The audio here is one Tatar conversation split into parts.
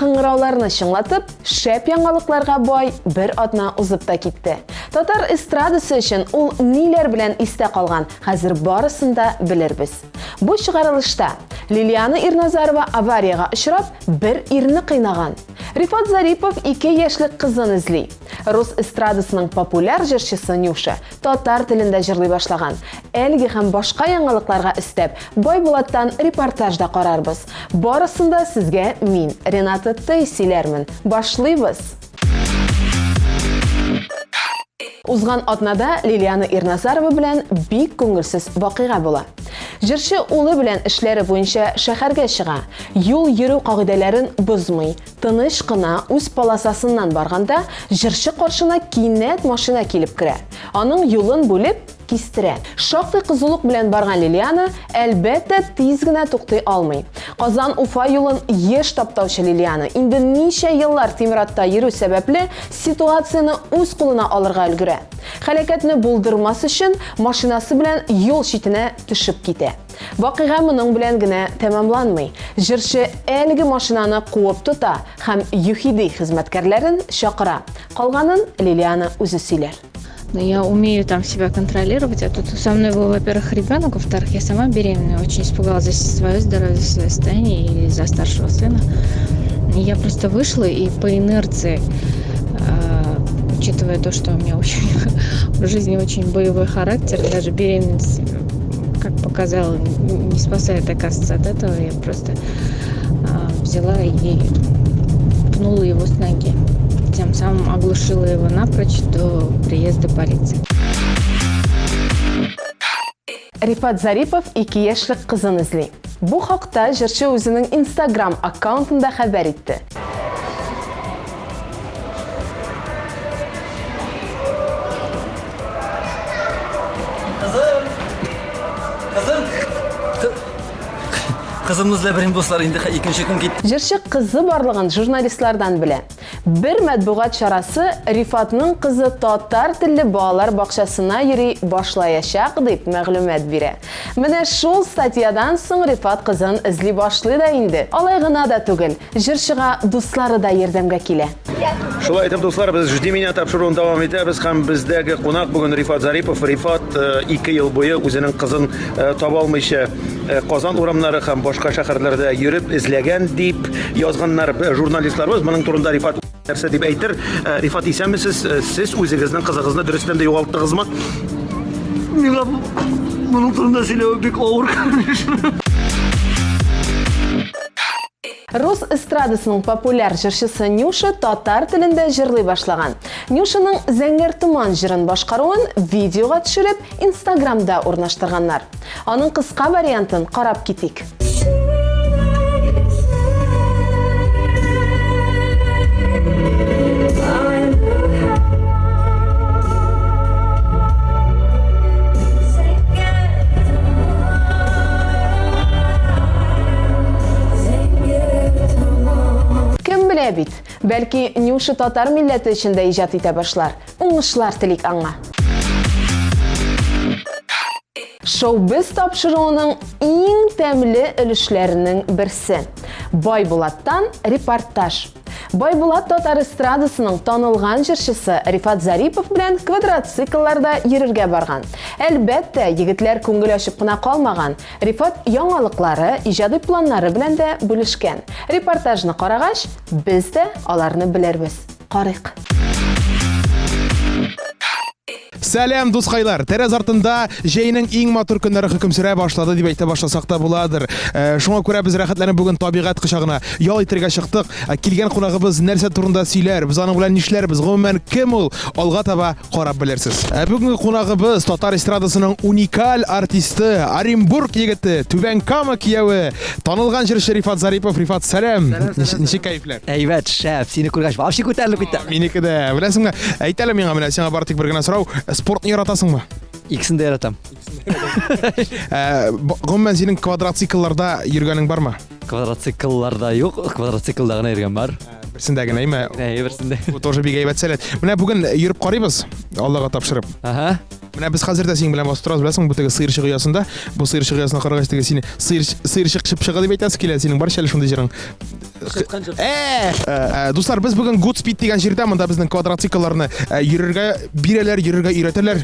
кыңгырауларны чыңлатып, шәп яңалыкларга бай бер атна узып та китте. Татар эстрадасы өчен ул ниләр белән истә калган, хәзер барысын да белербез. Бу чыгарылышта Лилиана Ирназарова авариягә очрап, бер ирне кыйнаган. Рифат Зарипов ике яшьлек кызын эзли. Рус эстрадасының популяр җырчысы Нюша татар телендә җырлый башлаган. Әлеге һәм башка яңалыкларга өстәп, Байбулаттан репортаж да карарбыз. Барысын да сезгә мин, Рената Тей сөйләрмен. Башлыйбыз! Узган атнада Лилиана Ирназарова белән бик күңелсез вакыйга була. Җырчы улы белән эшләре буенча шәһәргә чыга. Юл йөрү кагыйдәләрен бозмый, Тыныч кына үз полосасыннан барганда, җырчы каршына кинәт машина килеп керә. Аның юлын бүлеп, кистерә. Шактый кызулык белән барган Лилиана, әлбәттә, тиз генә туктый алмый. Казан-Уфа юлын еш таптаучы Лилиана инде ничә еллар тимер атта йөрү сәбәпле, ситуацияне үз кулына алырга өлгерә. Һәлакәтне булдырмас өчен, машинасы белән юл читенә төшеп китә. Вакыйга моның белән генә тәмамланмый. Җырчы әлеге машинаны куып тота һәм ЮХИДИ хезмәткәрләрен чакыра. Калганын Лилиана үзе сөйләр. Но я умею там себя контролировать, а тут со мной был, во-первых, ребенок, во-вторых, я сама беременная, очень испугалась за свое здоровье, за свое состояние и за старшего сына. И я просто вышла и по инерции, учитывая то, что у меня очень в жизни очень боевой характер, даже беременность, как показала, не спасает, оказывается, от этого. Я просто взяла и пнула его с ноги. Тем самым оглушила его напрочь до приезда полиции. Рифат Зарипов ике яшьлек кызын эзли. Бу хакта җырчы үзенең Instagram аккаунтында хәбәр итте. Кызым! Кызым! Кызымны эзләп йөрим, дуслар, инде икенче көн китте. Җырчы кызы барлыгын журналистлардан белә. Бер матбугат чарасы Рифатның кызы татар телле балалар бакчасына йөри башлаячак дип мәгълүмат бирә. Менә шул статьядан соң Рифат кызын эзли башлый да инде. Алай гына да түгел, Җырчыга дуслары да ярдәмгә килә. Шулай итеп, дуслар, без Жди меня тапшыруын дәвам итәбез һәм бездәге кунак бүген Рифат Зарипов. Рифат э, ике ел буе үзенең кызын э, таба алмыйча э, Казан урамнары һәм башка шәһәрләрдә йөреп эзләгән дип язганнар журналистларыбыз. Моның турында Рифат нәрсә дип әйтер? Рифат, исәнмесез? Сез үзегезнең кызыгызны дөрестән дә югалттыгызмы? Миңа моның турында сөйләве бик авыр, конечно. Рус эстрадасының популяр җырчысы Нюша татар телендә җырлый башлаган. Нюшаның Зәңгәр томан җырын башкаруын видеога төшереп, Инстаграмда урнаштырганнар. Аның кыска вариантын карап китик. Кем белә бит, бәлки Нюша татар милләте өчен дә иҗат итә башлар. Уңышлар телик аңа. Шоу-біз тапшыруының иң тәмле өлешләренең берсе. Байбулаттан репортаж. Байбулат татар эстрадасының танылган җырчысы Рифат Зарипов белән квадроциклларда йөрергә барган. Әлбәттә, егетләр күңел ачып кына калмаган. Рифат яңалыклары, иҗади планнары белән дә бүлешкән. Репортажны карагач, без дә аларны белербез. Карыйк. Сәлам, дускайлар! Тәрәз артында җәйнең иң матур көннәре хөкем сөрә башлады дип әйтә башласак та буладыр. Э, шуңа күрә без рәхәтләнеп бүген табигать кочагына ял итәргә чыктык. Э, килгән кунагыбыз нәрсә турында сөйләр, без аның белән нишләрбез, гомумән кем ул? Алга таба карап белерсез. Ә бүгенге кунагыбыз татар эстрадасының уникаль артисты, Оренбург егете, Түбән Кама кияве, танылган җырчы Рифат Зарипов. Рифат, сәлам! Ничек кәефләр? Әйбәт, шәп, сине күргәч, вообще күтәрелеп китте. Минеке дә. Беләсеңме, әйт әле миңа, менә сиңа бары тик бер генә сорау. Спортны яратасыңмы? Икесен дә яратам. Ә, гомумән синең квадроциклларда йөргәнең бармы? Квадроциклларда юк, квадроциклда гына йөргән бар. Берсендә генә, әйме? Әйе, берсендә. Бу тоже бик әйбәт сәләт. Менә бүген йөреп карыйбыз, Аллага тапшырып. Ага. Менә без хәзер дә синең белән басып торабыз, беләсеңме, бу теге сыерчык оясында. Бу сыерчык оясына карагач, теге сине сыер сыерчык чыпчыгы дип әйтәсе килә, синең барча әле шундый җырың. Э, э, дуслар, без бүген Good Speed дигән җирдә, монда безнең квадроциклларны э, йөрергә бирәләр, йөрергә өйрәтәләр.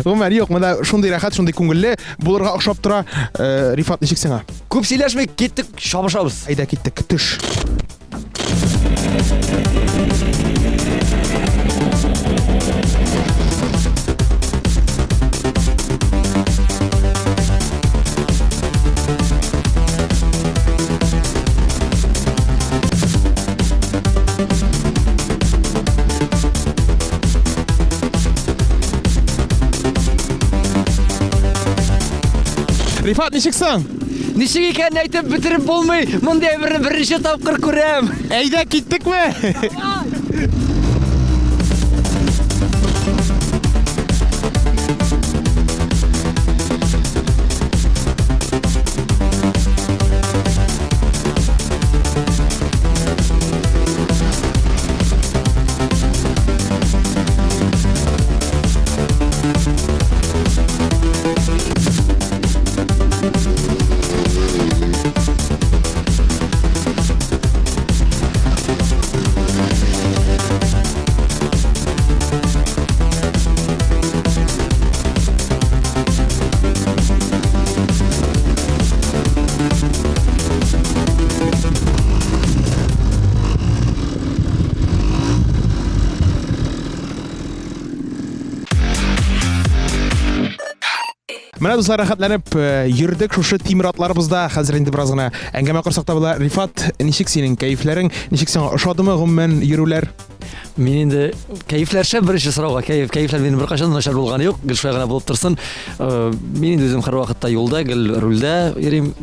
Гомумән, юк, монда шундый рәхәт, шундый күңелле булырга охшап тора. Э, Рифат, ничек сиңа? Күп сөйләшмик, киттек, чабышабыз. Әйдә, киттек, төш. Рифат, ничек соң? Ничек икәнен әйтеп бетереп булмый. Мондый әйберне беренче тапкыр күрәм. Әйдә, киттекме? Менә дуслар, рәхәтләнеп э, йөрдек шушы тимер атларыбызда. Хәзер инде бераз гына әңгәмә корсак та була. Рифат, ничек синең кәефләрең? Ничек сиңа ошадымы гомумән йөрүләр? Мин инде кәефләр шәп беренче сорауга. Кәеф, кәефләр минем беркайчан да начар булганы юк. Гел шулай гына булып торсын. Э, мин инде үзем һәрвакытта юлда, гел рульдә йөрим.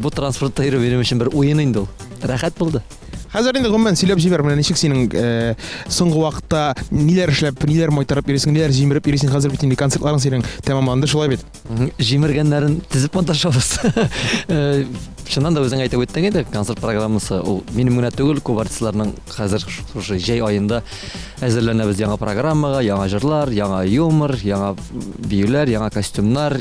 Бу транспортта йөрү минем өчен бер уен инде ул. Рәхәт булды. Хәзер инде гомумән сөйләп җибәр, менә ничек синең э, соңгы вакытта ниләр эшләп, ниләр майтарып йөрисең, ниләр җимереп йөрисең, хәзер бит инде концертларың синең тәмамланды, шулай бит? Җимергәннәрен тезеп маташабыз. Э, чыннан да үзең әйтеп үттең инде, концерт программасы ул минем генә түгел, күп артистларның хәзер шушы җәй аенда әзерләнәбез яңа программага, яңа җырлар, яңа юмор, яңа биюләр, яңа костюмнар,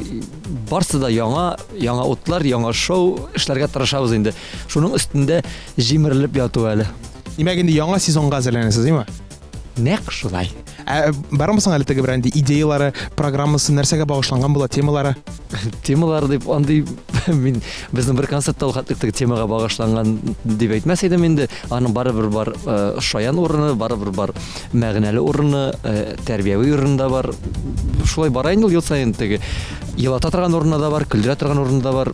барсы да яңа, яңа утлар, яңа шоу эшләргә тырышабыз инде. Шуның өстендә җимерелеп яту әле. Димәк, инде яңа сезонга әзерләнәсез, димме? Нәкъ шулай. Ә бармы соң әле теге берәр идеялары, программасы нәрсәгә багышланган була, темалары? Темалары дип андый мин безнең бер концертта ул хәтлек теге темага багышланган дип әйтмәс идем инде. Аның барыбер бар э, шаян урыны, барыбер бар мәгънәле урыны, э, тәрбияви урыны да бар. Шулай бара инде ул ел саен теге елата торган урыны да бар, көлдерә торган урыны да бар.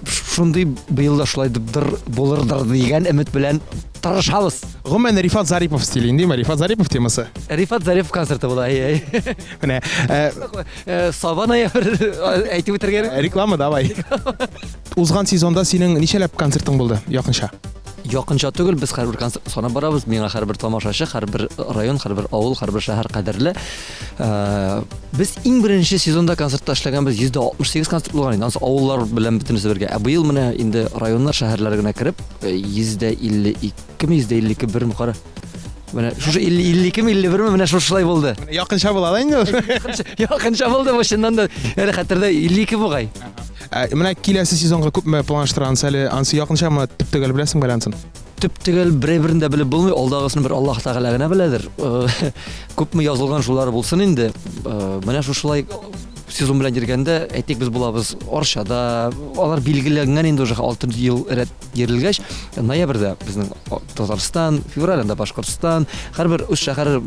Шундый быел да шулай дыр булырдыр дигән өмет белән тырышабыз. Гомумән, Рифат Зарипов стиле индеме? Рифат Зарипов темасы. Рифат Зарипов концерты була, әй, әй. Менә, э, э, Саба ноябрь әйтеп үтергә. Реклама давай. Узган сезонда синең ничәләп концертың булды якынча? Якынча түгел, без һәрбер концерт санап барабыз. Миңа һәрбер тамашачы, һәрбер район, һәрбер авыл, һәрбер шәһәр кадерле. Э, без иң беренче сезонда концертта эшләгәнбез, 168 концерт булган инде. Анысы авыллар белән бөтенесе бергә. Ә быел менә инде районнар, шәһәрләр генә кереп, 152 ме, 152 берме кара. Менә шушы 52 ме, 51 ме, менә шушылай булды. Якынча була да инде. Якынча булды бу чыннан да. Әле хәтердә 52 бугай. Ә, менә киләсе сезонга күпме планлаштыргансыз әле? Ансы якынчамы төп-төгәл беләсеңме әле ансын? Төп-төгәл берәй-берен дә белеп булмый, алдагысын бер Аллаһ Тәгалә генә беләдер. Э, күпме язылган шулар булсын инде. Э, менә шушылай сезон белән йөргәндә, әйтик, без булабыз Арчада, алар билгеләнгән инде уже 6 ел рәт йөрелгәч, ноябрьдә безнең Татарстан, февралендә Башкортстан, һәрбер үз шәһәре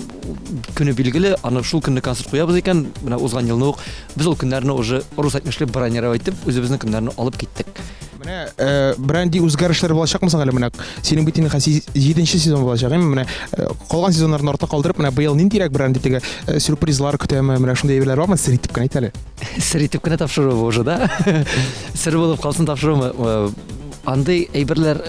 көне билгеле, аны шул көнне концерт куябыз икән, менә узган елны ук без ул көннәрне уже рус әйтмешли бронировать итеп, үзебезнең көннәрне алып киттек. Менә э, берәнди үзгәрешләр булачакмы соң әле менә? Синең бит инде хәзер җиденче сезон булачак, әйме? Менә э, калган сезоннарны артта калдырып, менә быел ниндирәк берәнди теге э, сюрпризлар көтәме? Менә шундый әйберләр бармы? Сер итеп кенә әйт әле. Сер итеп кенә тапшыру бу уже, да? Сер булып калсын тапшырумы? Андый әйберләр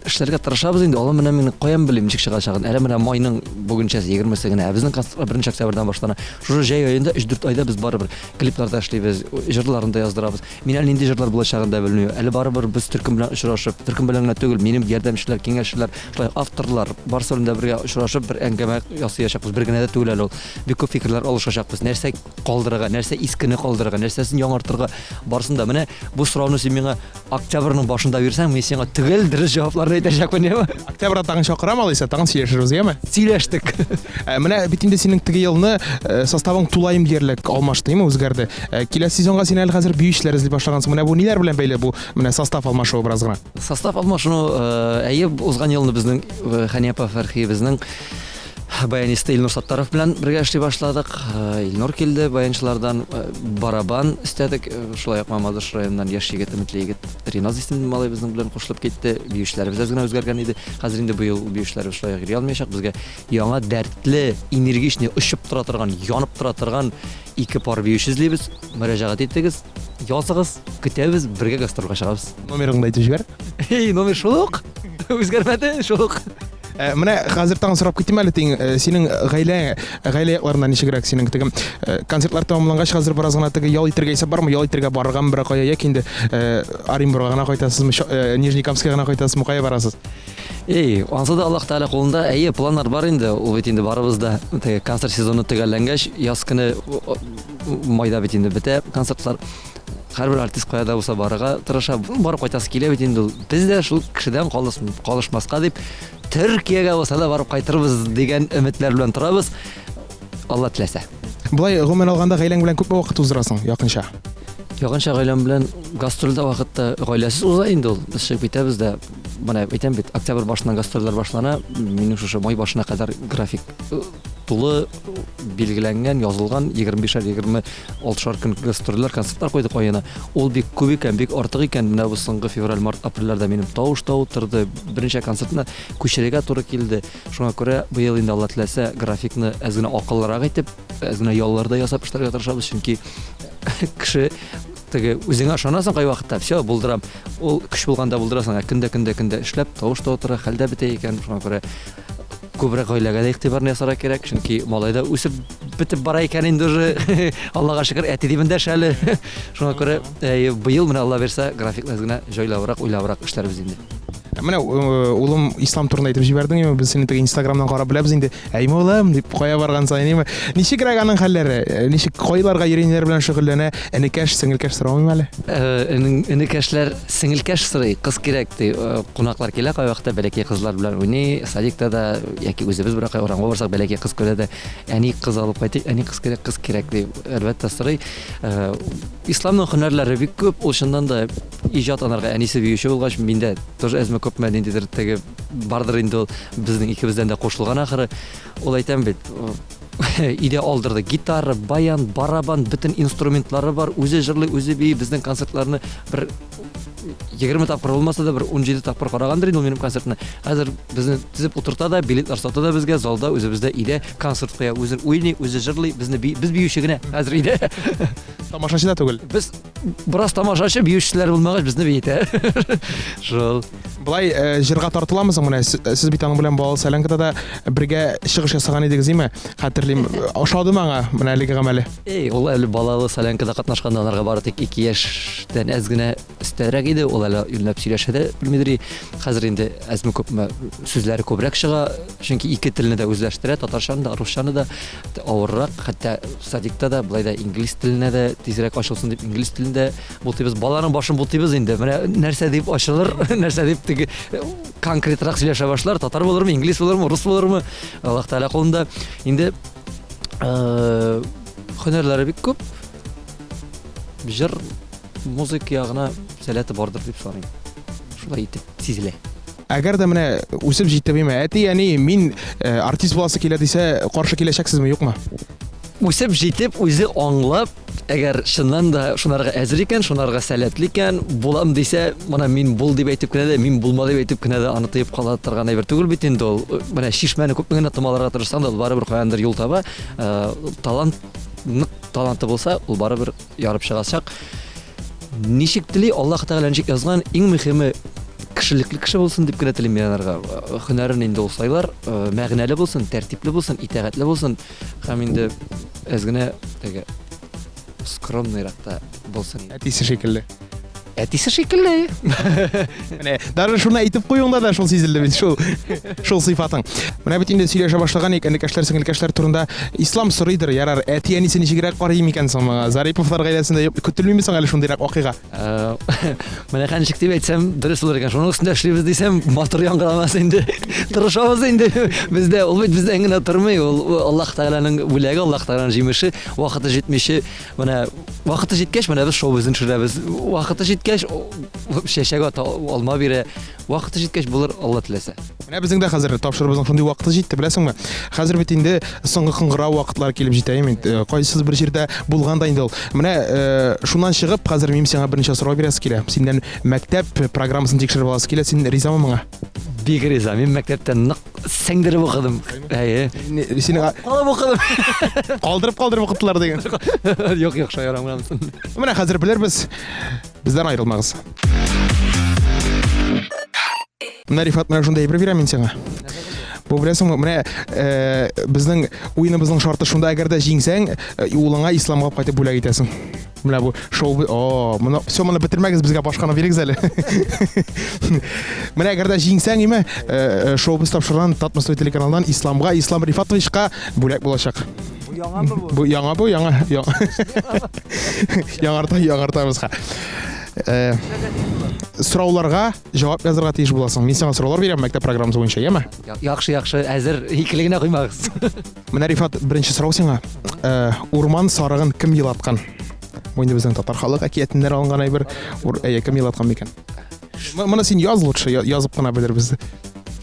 эшләргә тырышабыз инде, алар менә мин каян белим ничек чыгачагын. Әле менә майның бүгенчәсе 20-се генә, ә безнең концертлар 1 октябрьдән башлана. Шушы җәй аенда 3-4 айда без барыбер клипларда эшлибез, җырларын да яздырабыз. Мин әле нинди җырлар булачагын да белмим. Әле барыбер без төркем белән очрашып, төркем белән генә түгел, минем ярдәмчеләр, киңәшчеләр, шулай авторлар, барысы белән дә бергә очрашып, бер әңгәмә ясыячакбыз. Бер генә дә түгел әле ул. Бик күп фикерләр алышачакбыз. Нәрсә калдырырга, нәрсә искене калдырырга, нәрсәсен яңартырга, барысын да. Менә бу сорауны син миңа октябрьнең башында бирсәң, мин сиңа төгәл дөрес җавапларны әйтәчәкмен, яме? Октябрьдә тагын чакырам алайса, тагын сөйләшербез, яме? Сөйләштек. Ә, менә бит инде синең теге елны э, составың тулаем диярлек алмашты, яме, үзгәрде. Ә, киләсе сезонга син әле хәзер биючеләр эзли башлагансың. Менә бу ниләр белән бәйле бу менә состав алмашуы бераз гына? Состав алмашыну, э, әйе, узган елны безнең Хәния апа Фәрхиебезнең баянисты Илнур Саттаров белән бергә эшли башладык. Э, Илнур килде баянчылардан, э, барабан өстәдек. Э, шулай ук Мамадыш районыннан яшь егет, өметле егет Риназ исемле малай безнең белән кушылып китте. Биючеләребез әз генә үзгәргән иде. Хәзер инде быел биючеләребез шулай ук йөри алмаячак. Безгә яңа дәртле, энергичный, очып тора торган, янып тора торган ике пар биюче эзлибез. Мөрәҗәгать итегез, языгыз, көтәбез, бергә гастрольгә чыгабыз. Номерыңны әйтеп җибәр. Эй, номер шул ук. Үзгәрмәде, шул ук. Э, менә хәзер тагын сорап китим әле, тиң, э, синең гаилә, гаилә якларында ничегрәк синең теге э, концертлар тәмамлангач хәзер бераз гына теге ял итәргә исәп бармы? Ял итәргә барыргамы берәр кая яки инде Оренбургка гына кайтасызмы, Нижнекамскка гына кайтасызмы, кая барасыз? Эй, ансы да Аллаһ Тәгалә кулында. Әйе, планнар бар инде. Ул бит инде барыбыз да теге концерт сезоны төгәлләнгәч, яз көне майда бит инде бетә концертлар. Һәрбер артист кая да булса барырга тырыша. Барып кайтасы килә бит инде ул. Без дә шул кешедән калышмаска дип, Төркиягә булса да барып кайтырбыз дигән өметләр белән торабыз. Алла теләсә. Болай гомумән алганда гаиләң белән күпме вакыт уздырасың якынча? Якынча гаиләм белән гастрольдә вакытта гаиләсез уза инде ул. Без чыгып китәбез дә, менә әйтәм бит, октябрь башыннан гастрольләр башлана. Минем шушы май башына кадәр график э, тулы билгеләнгән, язылган 25-шәр, 26-шар көн гастрольләр, концертлар куйдык аена. Ул бик күп икән, бик артык икән. Менә бу соңгы февраль, март, апрельләрдә минем тавыш та утырды. Берничә концертны күчерергә туры килде. Шуңа күрә быел инде Алла теләсә, графикны әз генә акыллырак итеп, әз генә яллар да ясап эшләргә тырышабыз, чөнки кеше теге үзеңә ышанасың кайвакытта, все, булдырам. Ул көч булганда булдырасың, ә көндә көндә көндә эшләп, тавыш та утыра, хәл дә бетә икән. Шуңа күрә күбрәк гаиләгә дә игътибарны ясарга кирәк, чөнки малай да үсеп бетеп бара икән инде уже. Аллага шөкер, әти дип эндәшә әле. Шуңа күрә быел менә Алла бирсә, графикны әз генә җайлабрак, уйлабрак эшләрбез инде. Менә улым Ислам турында әйтеп җибәрдең, инде без сине теге Инстаграмнан карап беләбез инде. Әйме улым дип кая барган саен име. Ничегрәк аның хәлләре? Ничек кайларга йөри, ниләр белән шөгыльләнә? Энекәш, сеңелкәш сорамыйм әле. Энекәшләр сеңелкәш сорый, кыз кирәк ди. Кунаклар килә кайвакытта, бәләкәй кызлар белән уйный, садикта да яки үзебез берәр кая урамга барсак, бәләкәй кыз күрә дә, әни кыз алып кайтыйк, әни кыз кирәк, кыз кирәк ди. Әлбәттә сорый. Исламның һөнәрләре бик күп, ул чыннан да иҗат анарга әнисе биюче булгач, миндә тоже әзме-күпме ниндидер теге бардыр инде ул, безнең икебездән дә кушылган ахыры. Ул әйтәм бит, өйдә алдырды. Гитара, баян, барабан, бөтен инструментлары бар. Үзе җырлый, үзе бии. Безнең концертларны бер 20 тапкыр булмаса да, бер 17 тапкыр карагандыр инде ул минем концертны. Хәзер безне тезеп утырта да, билетлар сата да безгә, залда үзебездә өйдә концерт куя. Үзе уйный, үзе җырлый, безне без биюче генә хәзер өйдә. Тамашачы да түгел. Без бераз тамашачы, биючеләр булмагач, безне биетә. Шул. Болай э, җырга тартыламы соң менә сез бит аның белән Балалы солянкада да бергә чыгыш ясаган идегез, име? Хәтерлим. Ошады аңа менә әлеге гамәле? Эй, ул әле Балалы солянкада катнашканда аларга бары тик 2 яшьтән әз генә өстәрәк иде. Ул әле юньләп сөйләшә дә белмидер. Хәзер инде әзме күпме сүзләре күбрәк чыга, чөнки ике телне дә үзләштерә, татарчаны да, русчаны да. Авыррак, хәтта садикта да, былай да инглиз теленә дә тизрәк ачылсын дип инглиз телендә бутыйбыз. Баланың башын бутыйбыз инде. Менә нәрсә дип ачылыр, нәрсә дип теге э, конкретрак сөйләшә башлар. Татар булырмы, инглиз булырмы, рус булырмы? Аллаһ Тәгалә кулында. Инде э, һөнәрләре бик күп. Җыр, музыка ягына сәләте бардыр дип саныйм. Шулай итеп сизелә. Әгәр дә менә үсеп җитеп име, әти, әни, мин э, артист буласы килә дисә, каршы киләчәксезме, юкмы? Үсеп җитеп, үзе аңлап, әгәр чыннан да шунарга әзер икән, шунарга сәләтле икән, булам дисә, менә мин бул дип әйтеп кенә дә, мин булма дип әйтеп кенә дә аны тыеп кала торган әйбер түгел бит инде ул. Менә чишмәне күпме генә томаларга тырышсаң да, ул барыбер каяндыр юл таба. Э, талант нык таланты булса, ул барыбер ярып чыгачак. Ничек тели, Аллаһ Тәгалә ничек язган, иң мөһиме. Кешелекле кеше булсын дип кенә телим мин аларга. Һөнәрен инде ул сайлар, мәгънәле булсын, тәртипле булсын, итагатьле булсын һәм инде әз генә теге скромныйрак та булсын. Әтисе шикелле. Әтисе шикелле. Менә даже шуны әйтеп куюыңда да шул сизелде бит, шул шул сыйфатың. Менә бит инде сөйләшә башлаган ик, энекәшләр, сеңелкәшләр турында Ислам сорыйдыр, ярар, әти-әнисе ничегрәк карый микән соң моңа? Зариповлар гаиләсендә көтелмиме соң әле шундыйрак вакыйга? Менә ничек дип әйтсәм, дөрес булыр икән. Шуның өстендә эшлибез дисәм, матур яңгырамас инде. Тырышабыз инде. Бездә ул бит бездән генә тормый. Ул Аллаһ Тәгаләнең бүләге, Аллаһ Тәгаләнең җимеше. Вакыты җитмичә, менә вакыты җиткәч, менә без шоу безне төшерәбез. Вакыты җиткәч, чәчәк ата, алма бирә. Вакыты җиткәч булыр, Алла теләсә. Менә безнең дә хәзер тапшыруыбызның шундый вакыты җитте, беләсеңме? Хәзер бит инде соңгы кыңгырау вакытлары килеп җитә, әйме? Э, кайсыз бер җирдә булган да инде ул. Менә э, шуннан чыгып, хәзер минем сиңа берничә сорау бирәсе килә. Синнән мәктәп программасын тикшереп аласы килә. Син ризамы моңа? Бик риза. Мин мәктәптә нык сеңдереп укыдым. Әйе. Синең калып укыдым. Калдырып калдырып укыттылар диген. Юк, юк, шаярам гына. Менә хәзер белербез. Бездән аерылмагыз. Менә Рифат, менә шундай әйбер бирәм мин сиңа. Бу беләсеңме, менә э, безнең уеныбызның шарты шунда, әгәр дә җиңсәң, э, улыңа исламга алып кайтып бүләк итәсең. Менә бу шоу, о, моны все моны бетермәгез, безгә башканы бирегез әле. Менә әгәр дә җиңсәң, име, э, шоу без тапшырган Татмостой телеканалыннан Исламга, Ислам Рифатовичка бүләк булачак. Бу яңамы бу? Бу яңа бу, яңа. Яңарта, яңартабыз ха. Э, сорауларга җавап язырга тиеш буласың. Мин сиңа сораулар бирәм мәктәп программасы буенча, яме? Яхшы, яхшы, әзер. Икеле генә куймагыз. Менә Рифат, беренче сорау сиңа. Э, урман сарыгын кем елаткан? Бу инде безнең татар халык әкиятеннән алынган әйбер. Әйе, кем елаткан микән? Моны син яз лучше, язып кына белербез.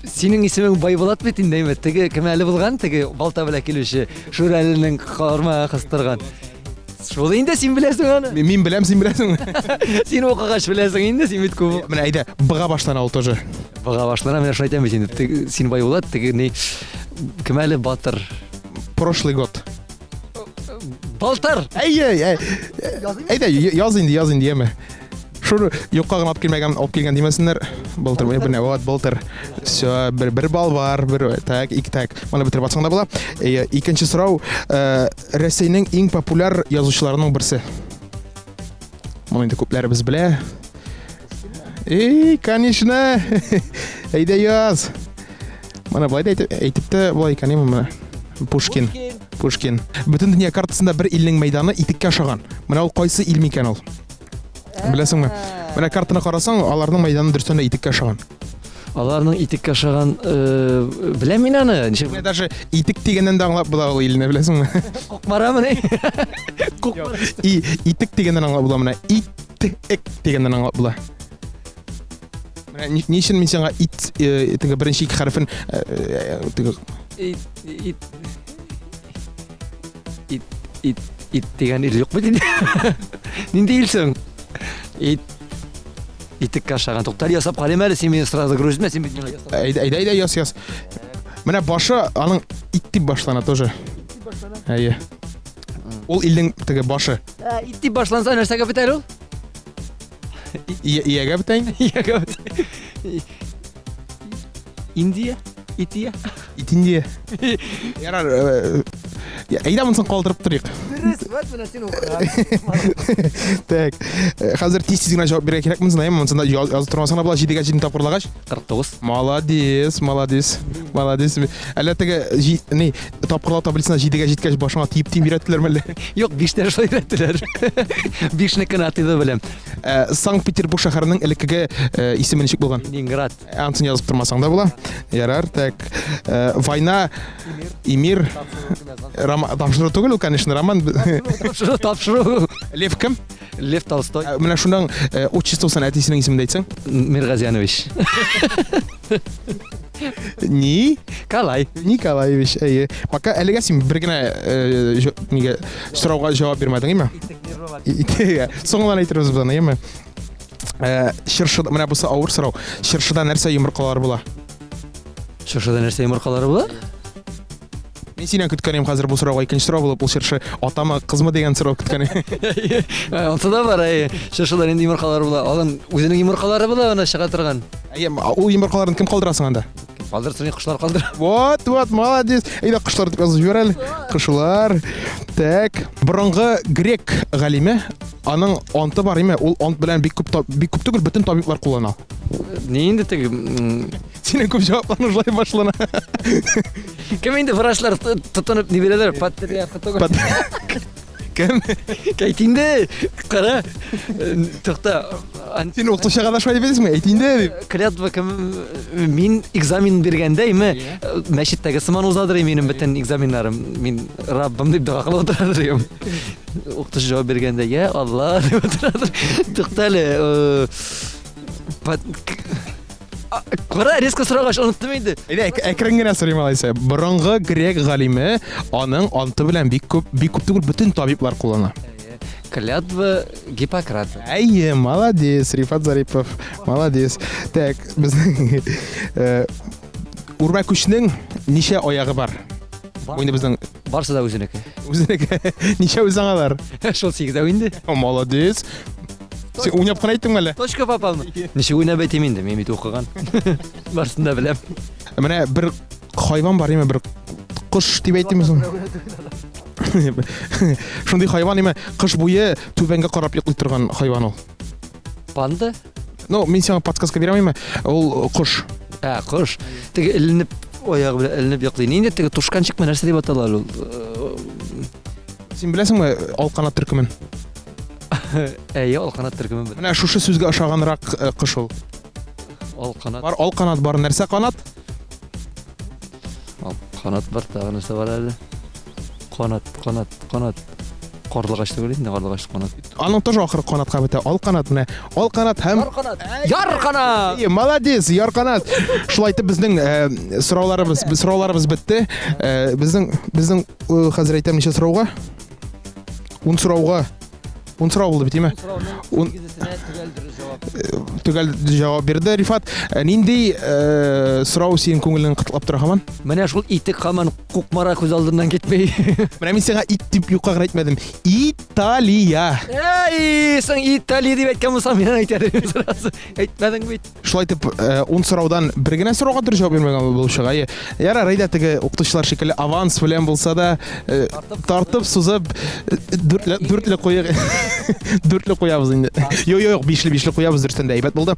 Синең исемең Байбулат бит инде, әйме? Теге кем әле булган, теге балта белән килүче, Шүрәленең кармагы кыстырган. Шул инде син беләсең аны. Мин беләм, син беләсең. Син укыгач беләсең инде, син бит күп. Менә әйдә, Бга башлана ул тоже. Бга башлана, менә шулай әйтәм бит инде. Син Байбулат, теге ни кем әле батыр? Прошлый год. Балтыр! Әйе, әйдә, яз инде, яз инде, яме. Шур юкка гына алып килмәгән, алып килгән димәсеннәр. Былтыр, бер менә вот былтыр. Все, бер бер балл бар, бер так, ике так. Моны бетереп атсаң да була. Әйе, икенче сорау, э, Рәсәйнең иң популяр язучыларының берсе. Моны инде күпләребез белә. Эй, конечно. Әйдә яз. Моны былай да әйтеп, әйтеп тә була икән, әйме моны. Пушкин. Пушкин. Бөтен дөнья картасында бер илнең мәйданы итеккә ошаган. Менә ул кайсы ил микән ул? Беләсеңме? Менә картаны карасаң, аларның мәйданы дөрестән дә итеккә ошаган. Аларның итеккә ошаган, э, беләм мин аны. Ничек? Менә даже итек дигәннән дә аңлап була ул илне, беләсеңме? Кукмарамыни? Кукмара. И, итек дигәннән аңлап була менә. Ит-ек дигәннән аңлап була. Менә ни, ни өчен мин сиңа ит э, теге беренче ике хәрефен э, э, теге Ит, ит, Ит, ит, ит дигән ил юк бит инде. Нинди ил соң? Ит, итеккә ашаган. Туктале, ясап карыйм әле, син мине сразу грузитмә, син бит миңа ясап. Әйдә, әйдә, әйдә, яз, яз. Менә башы аның ит дип башлана тоже. Әйе. Ул илнең теге башы. Ә, ит дип башланса нәрсәгә бетәр ул? Иягә бетә инде. Иягә бетә. Индия? Ития? Итиндия. Ярар, э, әйдә монысын калдырып торыйк. Дөрес, вот менә син укыган. Так, э, хәзер тиз-тиз генә җавап бирергә кирәк монысына, әйме? Монысында язып тормасаң да була, 7-гә 7 тапкырлагач. 49. Молодец, молодец, молодец. Әллә теге ни, тапкырлау таблицасына 7-гә җиткәч башыңа тиеп-тиеп өйрәттеләрме әллә? Юк, 5-тә шулай өйрәттеләр. 5-не кенә тиде беләм. Э, Санкт-Петербург шәһәренең элеккеге э, исеме ничек булган? Ленинград. Э, анысын язып тормасаң да була. Ярар, так. Война и мир. Рома, тапшыру түгел ул, конечно, роман. Тапшыру, тапшыру. Лев кем? Лев Толстой. Менә шуның отчествосын әтисенең исемен әйтсәң. Миргазянович. Ни? Калай. Николаевич, әйе. Пока әлегә син бер генә э, нигә сорауга җавап бирмәдең, әйме? Соңыннан әйтербез без аны, әйеме? Э, чыршы, менә бусы авыр сорау. Чыршыда нәрсә йомыркалары була? Чыршыда нәрсә йомыркалары була? Мин синнән көткән идем хәзер бу сорауга икенче сорау булып, ул чыршы атамы, кызмы дигән сорау көткән идем. Ансы да бар, әйе. Чыршыда нинди йомыркалар була? Аның үзенең йомыркалары була, аны чыга торган. Әйе, ул йомыркаларын кем калдыра соң анда? Калдырсын, кошлар калдыра. Вот, вот, молодец. Әйдә, кошлар дип язып җибәр әле. Кошлар. Так, борынгы грек галиме, аның анты бар име? Ул ант белән бик күп бик күп түгел, бөтен табиблар куллана. Ни инде теге Синең күп җавапларың шулай башлана. Кем инде врачлар тотынып ни бирәләр? Патриарх түгел. Кем? Әйт инде, кара. Тукта. Син укытучыга да шулай дип әйтәсеңме? Әйт инде дип. Клятва кем мин экзамен биргәндә име мәчеттәге сыман узадыр минем бөтен экзаменнарым. Мин Раббым дип дога кылып утырадыр идем. Укытучы җавап биргәндә, я Алла дип утырадыр. Тукта әле. Кара, резко сорагач, оныттым инде. Әйдә, әкрен генә сорыйм алайса. Борынгы грек галиме аның анты белән бик күп, бик күп түгел, бөтен табиблар куллана. Клятва Гиппократа. Әйе, молодец, Рифат Зарипов, молодец. Так, безнең э, үрмәкүчнең ничә аягы бар? Бу инде безнең Барсы да үзенеке. Үзенеке. Ничә үз аңалар? Шул сигезәү инде. О, молодец. Син уйнап кына әйттеңме әллә? Точка попалмы? Ничек уйнап әйтим инде, мин бит укыган. Барсын да беләм. Менә бер хайван бар, име, бер кош дип әйтимме соң? Шундый хайван, име, кыш буе түбәнгә карап йоклый торган хайван ул. Панда? Ну, мин сиңа подсказка бирәм име? Ул кош. Ә, кош. Теге эленеп, аягы белән эленеп йоклый. Нинди теге тушканчикмы нәрсә дип атала ул? Син беләсеңме алканат төркемен? Әйе, алканат төркемен беләм. Менә шушы сүзгә ошаганрак э, кош ул. Алканат. Бар алканат, бар нәрсә канат? Канат бар, тагы нәрсә бар әле? Канат, канат, канат. Карлыгач түгел инде, карлыгач канат. Аның тоже ахыры канатка бетә. Ал канат менә. Ал канат һәм Яр канат. Яр канат. Әйе, молодец, яр канат. Шулай итеп безнең э, сорауларыбыз, сорауларыбыз бетте. Э, безнең безнең э, хәзер әйтәм ничә сорауга? Ун сорауга. Ун сорау булды бит, име? Ун төгәл дөрес җавап. Төгәл җавап бирде Рифат. Нинди сорау синең күңелең кытыклап тора һаман? Менә шул итек һаман Кукмара күз алдыннан китми. Менә мин сиңа ит дип юкка гына әйтмәдем. Италия. Әй, соң Италия дип әйткән булсам, мин әйтер идем сразу. Әйтмәдең бит. Шулай итеп, ун сораудан бер генә сорауга дөрес җавап бирмәгән булып чыга. Әйе. Ярар, әйдә теге укытучылар шикелле аванс белән булса да, тартып, сузып, дүртле, дүртле куйык. Дүртле куябыз инде. Юк, юк, юк, бишле, бишле куябыз, дөрестән дә әйбәт булды.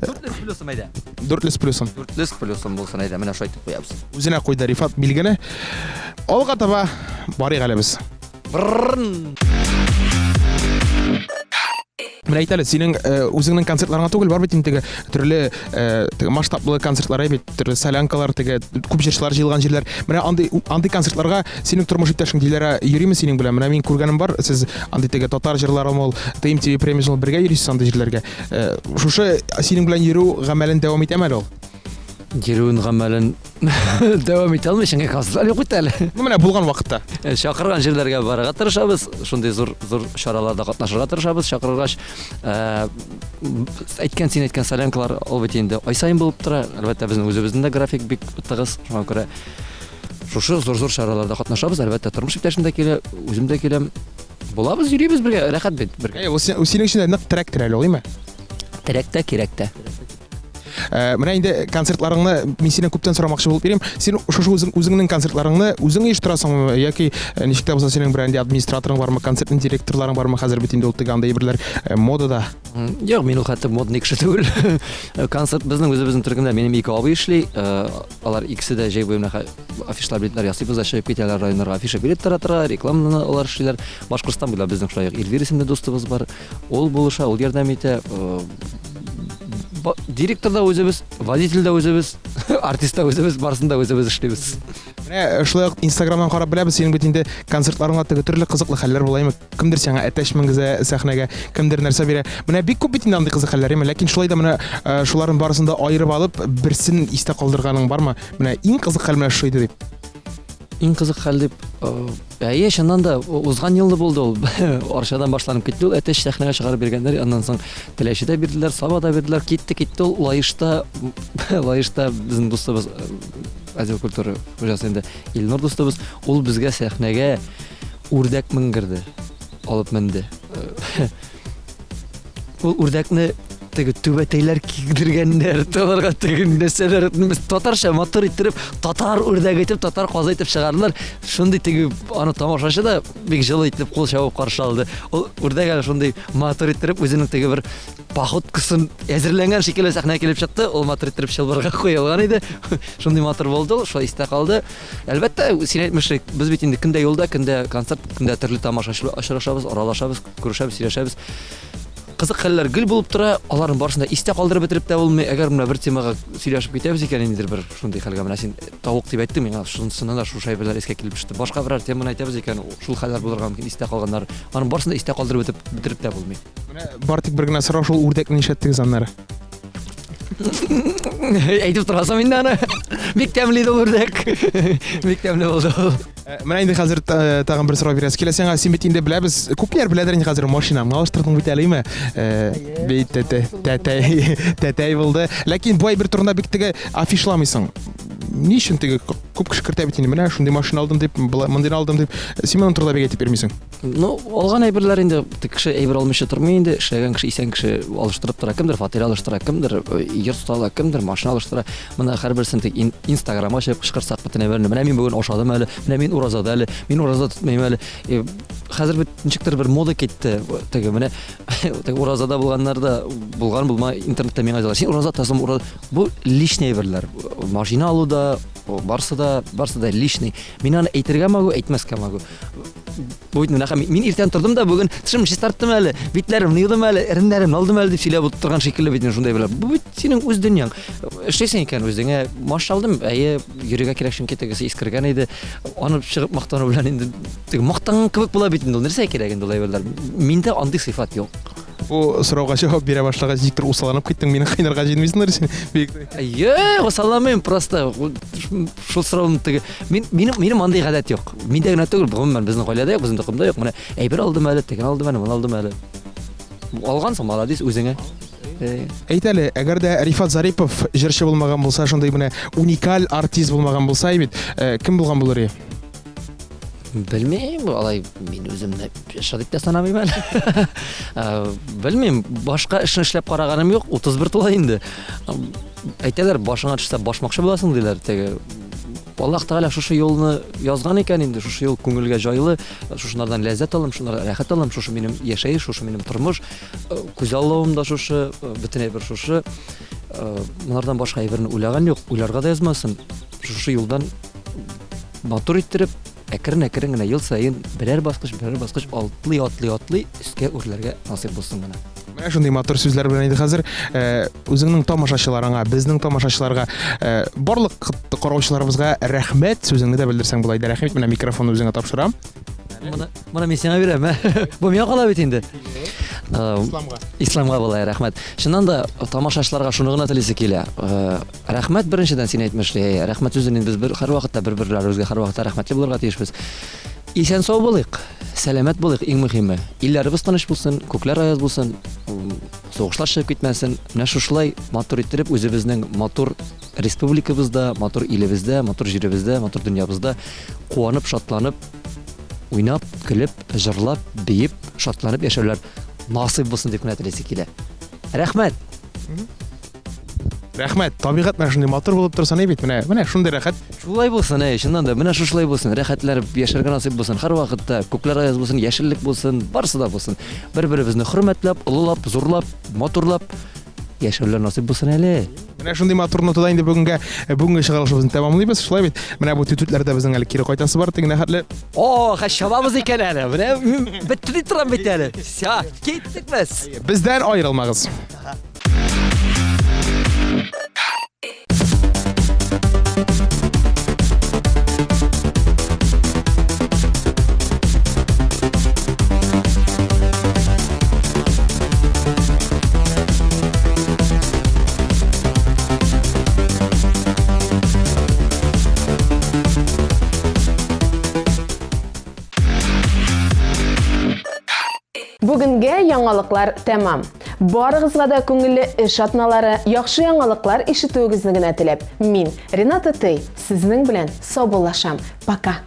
Дүртле с плюсом әйдә. Дүртле с плюсом. Дүртле с плюсом булсын әйдә, менә шулай итеп куябыз. Үзенә куйды Рифат билгене. Алга таба барыйк әле без. Брррн. Менә әйт әле, синең э, үзеңнең концертларыңа түгел, бар бит инде теге төрле э, теге масштаблы концертлар бит, төрле солянкалар, теге күп җырчылар җыелган җирләр. Менә андый андый концертларга синең тормыш иптәшең Диләрә йөриме синең белән? Менә мин күргәнем бар, сез андый теге татар җырлары ул, ТМТВ премиясе ул бергә йөрисез андый җирләргә. Э, шушы синең белән йөрү гамәлен дәвам итәме әле ул? Йөрүен гамәлен дәвам итә алмый, чөнки концертлар юк бит әле. Ну, менә булган вакытта. Э, чакырган җирләргә барырга тырышабыз, шундый зур зур чараларда катнашырга тырышабыз. Чакыргач, э, әйткән син әйткән солянкалар ул бит инде ай саен булып тора. Әлбәттә, безнең үзебезнең дә график бик тыгыз, шуңа күрә шушы зур-зур чараларда катнашабыз. Әлбәттә, тормыш иптәшем дә килә, үзем дә киләм. Булабыз, йөрибез бергә, рәхәт бит бергә. Әй, ул синең өчен дә нык терәктер әле ул, име? Терәк тә, кирәк тә. Э, менә инде концертларыңны мин синнән күптән сорамакчы булып йөрим. Син шушы үзең үзеңнең концертларыңны үзең оештырасыңмы яки э, ничек тә булса синең берәр администраторың бармы, концертның директорларың бармы? Хәзер бит инде ул теге андый әйберләр э, модада. Юк, мин ул хәтта модный кеше түгел. Концерт безнең үзебезнең төркемдә минем ике абый эшли. Алар икесе дә җәй буе менә афишлар, билетлар ясыйбыз да чыгып китәләр районнарга афиша билет таратырга, рекламаны алар эшлиләр. Башкортстан буйлап безнең шулай ук Эльвира исемле дустыбыз бар. Ул булыша, ул ярдәм итә. Директор да үзебез, водитель дә үзебез, артист та үзебез, барысын да үзебез эшлибез. Менә э, шулай ук Инстаграмнан карап беләбез, синең бит инде концертларыңда теге төрле кызыклы хәлләр була име? Кемдер сиңа әтәч менгезә сәхнәгә, кемдер нәрсә бирә. Менә бик күп бит инде андый кызык хәлләр, име? Ләкин шулай да менә э, шуларның барысын да аерып алып, берсен истә калдырганың бармы? Менә иң кызык хәл менә шушы иде дип. Иң кызык хәл дип, э, әйе, чыннан да узган елны булды ул. Арчадан башланып китте ул, әтәч сәхнәгә чыгарып биргәннәр, аннан соң Теләчедә бирделәр, Сабада бирделәр, китте, китте ул. Лаешта, Лаешта безнең дустыбыз э, Отдел культуры хуҗасы инде Илнур дустыбыз, ул безгә сәхнәгә үрдәк менгерде, алып менде. Ул үрдәкне теге түбәтәйләр кигдергәннәр, аларга теге нәрсәләр, татарча матур иттереп, татар үрдәге итеп, татар казы итеп чыгардылар. Шундый теге аны тамашачы да бик җылы итеп кул чабып каршы алды. Ул үрдәк әле шундый матур иттереп үзенең теге бер походкасын әзерләнгән шикелле сәхнәгә килеп чыкты. Ул матур иттереп чылбырга куелган иде. Шундый матур булды ул, шулай истә калды. Әлбәттә, син әйтмешли, без бит инде көндә юлда, көндә концерт, көндә төрле тамашачы очрашабыз, аралашабыз, күрешәбез, сөйләшәбез. Кызык хәлләр гел булып тора, аларның барысын да истә калдырып бетереп тә булмый. Әгәр менә бер темага сөйләшеп китәбез икән, ниндидер бер шундый хәлгә, менә син тавык дип әйттең, миңа шунысыннан да шушы әйберләр искә килеп төште. Башка берәр теманы әйтәбез икән, шул хәлләр булырга мөмкин, истә калганнар. Аның барысын да истә калдырып бетеп, бетереп тә булмый. Менә бар тик бер генә сорау, шул үрдәкне нишләттегез аннары? Әйтеп торасың инде аны. Бик тәмле иде ул үрдәк. Бик тәмле булды ул. Э, менә инде хәзер э, тагын бер сорау бирәсе килә сиңа. Син бит инде беләбез, күпләр беләдер инде хәзер машинаңны алыштырдың бит әле, име? Э, бит тәтәй, тәтәй, тәтәй булды. Ләкин бу әйбер турында бик теге афишламыйсың. Ни өчен теге күп кеше кертә бит инде, менә шундый машина алдым дип, мондыйны алдым дип. Син моның турында бик әйтеп бирмисең. Ну, алган әйберләр инде кеше әйбер алмыйча тормый инде. Эшләгән кеше, исән кеше алыштырып тора. Кемдер фатир алыштыра, кемдер э, йорт сала, кемдер машина алыштыра. Менә һәрберсен тик Инстаграмга чыгып кычкырсак бөтен әйберне. Менә мин бүген ашадым әле, менә мин уразада әле, мин ураза тотмыйм әле. Э, хәзер бит ничектер бер мода китте. Теге менә теге уразада булганнар да булган булма интернетта миңа язалар. Син ураза тотасың, ураза. Бу личный әйберләр. Машина алу да, барсы да, барсы да личный. Мин аны әйтергә могу, әйтмәскә могу. Бу бит менә мин иртән тордым да бүген тешемне чистарттым әле, битләремне юдым әле, эреннәремне алдым әле дип сөйләп утырган шикелле бит шундай белән. Бу бит синең үз дөньяң. Эшлисең икән үзеңә, маш алдым, әйе, йөрергә кирәк, чөнки тегесе искергән иде. Аны чыгып мактану белән инде теге мактанган кебек була бит инде ул. Нәрсә кирәк инде ул әйберләр? Миндә андый сыйфат юк. Бу сорауга җавап бирә башлагач, никтер усалланып киттең, мине кыйнарга җыенмыйсыңдыр син. Бик. Юк, усалламыйм, просто шул сорауны теге мин минем минем андый гадәт юк. Миндә генә түгел, гомумән безнең гаиләдә юк, безнең токымда юк. Менә әйбер алдым әле, теген алдым әле, моны алдым әле. Алгансың, молодец, үзеңә. Әйт әле, әгәр дә Рифат Зарипов җырчы булмаган булса, шундый менә уникаль артист булмаган булса бит, э, кем булган булыр иде? Белмим, алай мин үземне җырчы дип тә санамыйм әле. Э, белмим, башка эшне эшләп караганым юк, 31 тула инде. Әйтәләр, башыңа төшсә башмакчы буласың диләр. Теге Аллаһ Тәгалә шушы юлны язган икән инде, шушы юл күңелгә җайлы, шушынардан ләззәт алам, шунардан рәхәт алам, шушы минем яшәеш, шушы минем тормыш, э, күз аллавым да шушы, э, бөтен әйбер шушы. Э, монардан башка әйберне уйлаган юк, уйларга да язмасын. Шушы юлдан матур иттереп, әкрен-әкрен генә ел саен берәр баскыч, берәр баскыч атлый, атлый, атлый өскә үрләргә насыйп булсын гына. Менә шундый матур сүзләр белән инде хәзер э, үзеңнең тамашачыларыңа, безнең тамашачыларга, э, барлык караучыларыбызга рәхмәт сүзеңне дә белдерсәң була иде. Рәхмәт, менә микрофонны үзеңә тапшырам. Моны, моны мин сиңа бирәм, ә? Бу миңа кала бит инде. Исламга. Исламга була, рәхмәт. Чыннан да тамашачыларга шуны гына телисе килә. Рәхмәт беренчедән син әйтмешли, рәхмәт сүзен инде без бер һәрвакытта бер-берләребезгә һәрвакытта рәхмәтле булырга тиешбез. Исән сау булыйк, сәламәт булыйк, иң мөһиме. Илләребез тыныч булсын, күкләр аяз булсын, сугышлар чыгып китмәсен. Менә шушылай матур иттереп үзебезнең матур республикабызда, матур илебездә, матур җиребездә, матур дөньябызда куанып, шатланып, уйнап, көлеп, җырлап, биеп, шатланып яшәүләр насыйп булсын дип кенә телисе килә. Рәхмәт! Рәхмәт. Табигать менә шундый матур булып торса ни бит, менә, менә шундый рәхәт. Шулай булсын, әй, чыннан да, менә шушылай булсын, рәхәтләнеп яшәргә насыйп булсын. Һәрвакытта күкләр аяз булсын, яшеллек булсын, барысы да булсын. Бер-беребезне хөрмәтләп, олылап, зурлап, матурлап яшәүләр насыйп булсын әле. Менә шундый матур нотада инде бүгенгә э, бүгенге чыгарылышыбызны тәмамлыйбыз. Шулай бит. Менә бу түтүтләрдә безнең әле кире кайтасы бар, тегенә хәтле. О, хәз чабабыз икән әле. Менә бетте дип торам бит әле. Всё, киттек без. Бездән аерылмагыз. Бүгенгә яңалыклар тәмам. Барыгызга да күңелле эш атналары, яхшы яңалыклар ишетүегезне генә теләп, мин, Рената Тей, сезнең белән саубуллашам. Пока!